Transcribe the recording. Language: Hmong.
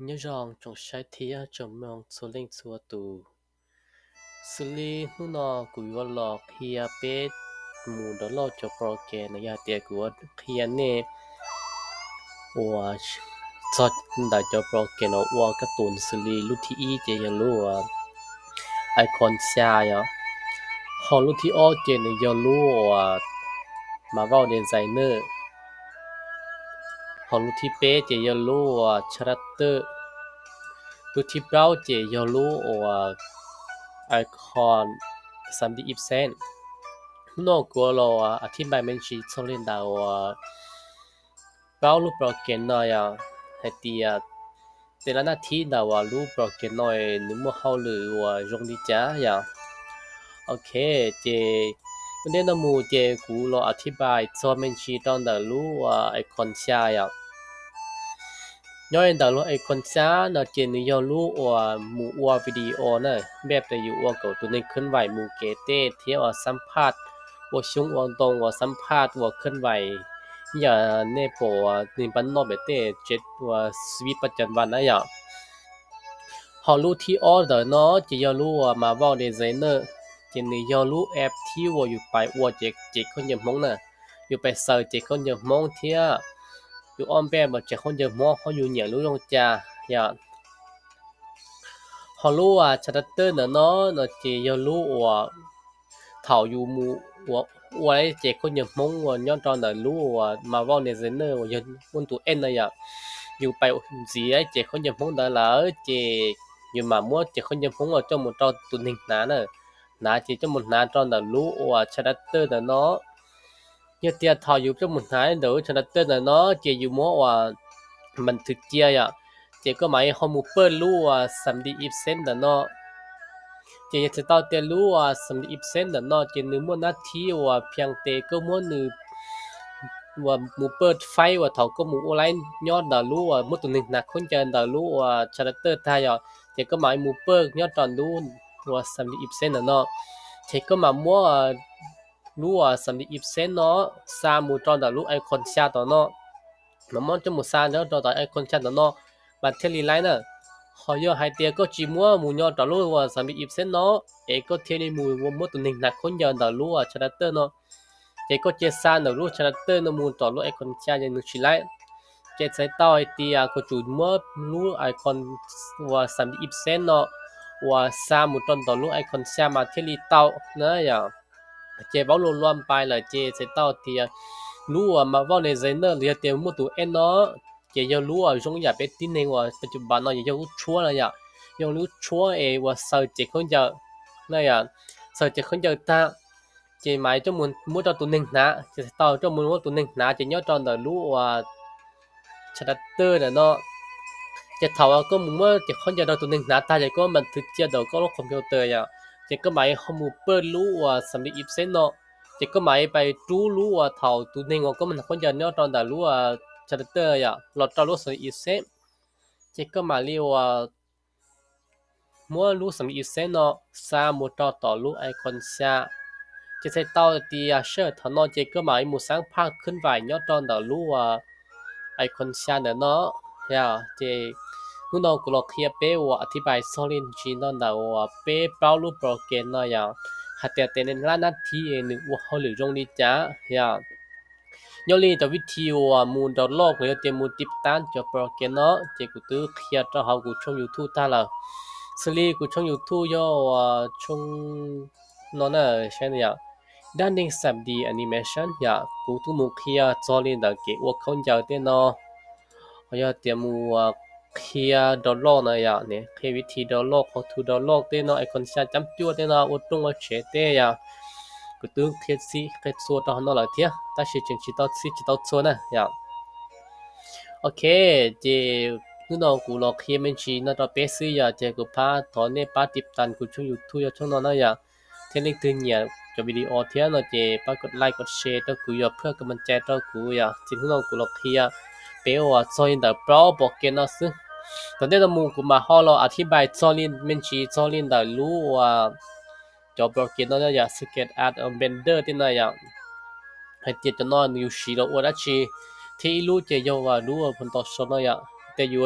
Nyob zoo tsoom saib thiab tsoom mloog txhua leej txhua tus. Xws li hnub no kuv yuav los qhia peb mus download cov program no, yog hais tias kuv yuav qhia nej uas txog ntawm cov program no ua kab tus. Xws li lub thib ib ces yog lub uas icon xya yom, ho lub thib ob ces nws yog lub uas Marvel Designer, ho lub thib peb ces yog lub uas Character, lub thib plaub ces yog lub uas icon xam D Effect. Hnub no kuv los uas a thib npai me ntsis txog li ntawm uas plaub lub program no yom, hais tias tej lab nab thib ntawm uas lub program no nws muaj hauj lwm uas zoo li cas yom. Ok, ces ua ntej no mus ces kuv los a thib npai txog me ntsis rau ntawm lub uas icon xya yom. Nyob li ntawm lub icon xya no ces nws yog lub uas mus ua video na, npaj tias yus ua kom tus neeg khwb vais mus kev tej thiab uas xab phaj, ua xyoob ua ntoo uas xab phaj uas khwb vais, yam nej pom uas neeg pab noj pem tej tsev uas sviv paj cam vas na yom. Ho lub thib ob ntawm no ces yog lub uas Marvel Designer, ces nws yog lub app thib uas yus pais ua cev khaub ncaws Hmoob na, yus pais xaws cev khaub ncaws Hmoob thiab yus ob npej mas tsev khaub ncaws Hmoob ho yus nyiam lub zoo cas yom. Ho lub uas Character ntawm no no ces yog lub uas thaum yus mus ua ua cev khaub ncaws Hmoob uas nyob rau ntawm lub uas Marvel Designer uas yog muaj tus app no yom, yus pais ntxiv cev khaub ncaws Hmoob ntawd lawm ces yus mam muab cev khaub ncaws Hmoob uas coj mus rau tus neeg hnav na, hnav ces coj mus hnav rau ntawm lub uas Character ntawm no. Yog tias thaum yus coj mus hnav ntawm lub Character ntawm no ces yus muab uas npas thwv cia yom, ces koj mam li ho mus paj lub uas xam D Effect ntawm no. Ces yog txhais tau tias lub uas xam D Effect ntawm no ces nws muaj nab thib uas phiaj tes koj muab nws uas mus paj faib uas thaum koj mus ua laib nyob ntawm lub uas muab tus neeg hnav khaub ncaws ntawm lub uas Character tag yom, ces koj mam li mus paj nyob rau lub uas xam D Effect ntawm no. Ces koj mam muab lub uas xam D Effect no xa mus rau ntawm lub icon xya tom no, mam muab coj mus xa nyob rau tom icon xya tom no mas thiaj li laib na. Ho yog hais tias koj tsis muab mus nyob rau lub uas xam D Effect no, es koj thiaj li mus muab tus neeg hnav khaub ncaws ntawm lub uas Character no, ces koj cia xa ntawm lub Character no mus rau lub icon xya ces nws tsis laib. Ces txhais tau hais tias koj tsum muab lub icon uas xam D Effect no uas xa mus rau ntawm lub icon xya mas thiaj li tau na yom. Ces vaub lua lua npai lawm ces txhais tau tias lub uas Marvel Designer los yog tias muaj tus app no, ces yog lub uas zoo yam peb tib neeg uas pas cum pas no yog lub tshuab na yom, yog lub tshuab es uas xaws cev khaub ncaws na yom, xaws cev khaub ncaws tag ces mam coj mus muab rau tus neeg hnav, ces txhais tau coj mus muab tus neeg hnav ces nyob rau ntawm lub uas Character ntawm no. Ces thaum koj mus muab cev khaub ncaws rau tus neeg hnav tag ces koj mam thwv cia ntawm koj lub computer yom, ces koj mam ho mus paj lub uas xam D Effect no, ces koj mam pais rub lub uas thaum tus neeg uas koj mus hnav khaub ncaws nyob rau ntawm lub Character yom los rau lub xam D Effect. Ces koj mam li uas muab lub xam D Effect no xa mus rau tom lub icon xya. Ces txhais tau tias sij hawm thaum no ces koj mam li mus xab phaj khwb vais nyob rau ntawm lub uas icon xya ntawm no. Ces hnub no kuv los qhia peb uas a thib npai txog li ntsis no ntawm uas peb plaub lub program no yom, hais tias tej lab nab thib nws ua hauj lwm zoo li cas yom. Nyob li cov vib thib uas mus download los yog tias mus tiv tab cov program no ces kuv twb qhia rau hauv kuv tshooj YouTube tag lawm. Xws li kuv tshooj YouTube yog uas tshooj no na, saib no yom, Dab Neeg Xam D Animation yom, kuv twb mus qhia txog li ntawm kev ua khaub ncaws tej no. Yog tias mus qhia download no yom, qhia vib thib download, qhov tus download tej no, icon xya cab cuaj tej no, ua rooj ua tsev tej yom, kuv twb qhia txhij qhia txhua rau hauv no lawm thiab tab sis tseem tsis tau txhij tsis tau txhua na yom. Ok, ces hnub no kuv los qhia me ntsis no rau peb xwb yom, ces kuv pab thov nej pab tiv tas kuv tshooj YouTube yog tshooj no na yom. Thiab leej twg nyiam cov video thiab no ces pab kov like kov share rau kuv yom, phaj kov mam cai rau kuv yom. Ces hnub no kuv los qhia peb uas txog li ntawm plaub program no xwb. Tom ntej no mus kuv mam ho los a thib npai txog li me ntsis txog li ntawm lub uas cov program no yom, Sketch App, Blender tej no yom, hais tias cov no nws yus siv los ua dab tsi, thiab ib lub ces yog uas lub uas Photoshop no yom, ces yus